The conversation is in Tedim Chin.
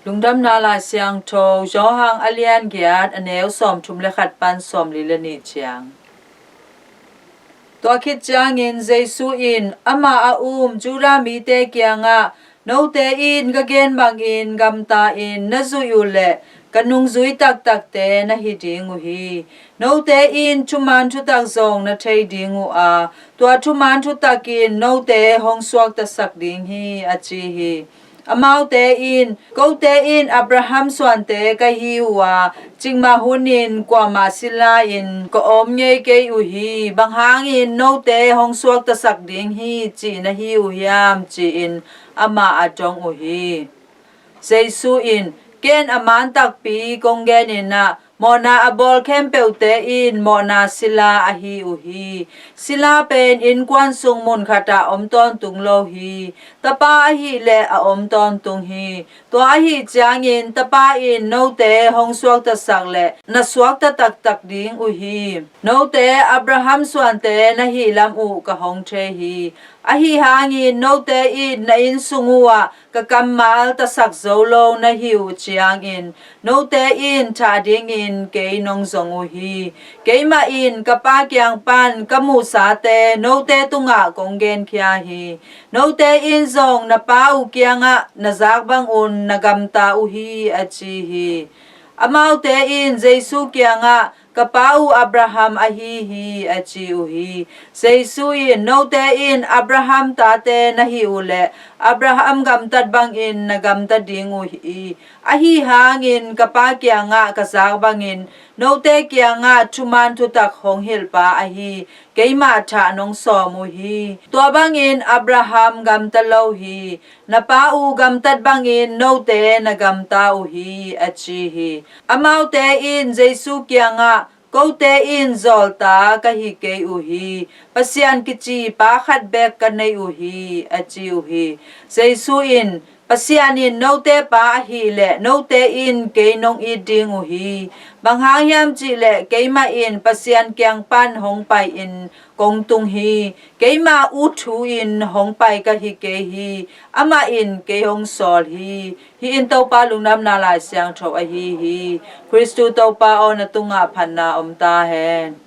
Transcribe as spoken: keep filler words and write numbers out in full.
Lungdamna Lai Siangtho, Johan a lian giat, a neu sawmthum le khat pan sawmli le nih ciang. Tua khit ciangin Jesu in amah a um Judah mite kiangah, "Note in ka gen bangin gamta-in na zuih uh leh ka nungzui taktakte na hi ding uh hi. Note in thuman thutak zong na thei ding uh a, tua thuman thutak in note hong suaktasak ding hi," a ci hi. Amaute in, "Kote in Abraham suante ka hi uh a, cikmah hunin kuamah sila-in ka om ngei kei uh hi. Bang hangin note hong suaktasak ding hi cih na hi uh hiam?" ci-in amah a dong uh hi. Jesu in, "Ken a man takpi kong genin ah, mawhna a bawl khempeuhte in mawhna sila ahi uh hi. Sila pen innkuan sung mun khatah om tawntung lo hi. Tapa ahileh a om tawntung hi. Tua ahi ciangin Tapa in note hong suaktasak leh na suakta taktak ding uh hi. Note Abraham suante na hih lam uh ka hong thei hi. Ahi hangin note in na inn sung uhah ka kammal tasak zo lo na hi uh ciangin, note in thah dingin kei nong zong uh hi. Keimah in ka Pa kiang pan ka muhsate note tungah kong genkhia hi. Note in zong na Pa uh kiangah na zak bangun na gamta uh hi," a ci hi. Amaute in Jesu kiangah, "Ka pa uh Abraham ahi hi," a ci uh hi. Jesu in, "Note in Abraham tate na hi uh leh Abraham gamtat bangin na gamta ding uh hi. Ahi hangin ka Pa kiangah ka zak bangin note kiangah thuman thutak hong hilhpa ahi keimah thah nong sawm uh hi. Tua bangin Abraham gamta lo hi. Na pa uh gamtat bangin note na gamta uh hi," a ci hi. Amaute in Jesu kiangah, "Kote in zawlta ka hi kei uh hi. Pasian kici Pa khat bek ka nei uh hi," a ci uh hi. Jesu in, "Pasian in note Pa ahileh note in kei nong it ding uh hi. Bang hang hiam cihleh keimah in Pasian kiang pan hong pai-in kong tung hi. Keimah ut thu-in hong pai ka hi kei hi. Amah in kei hong sawl hi." Hih in Topa Lungdamna Lai Siangtho ahi hi. Khristu Topa aw, na tungah phatna om ta hen.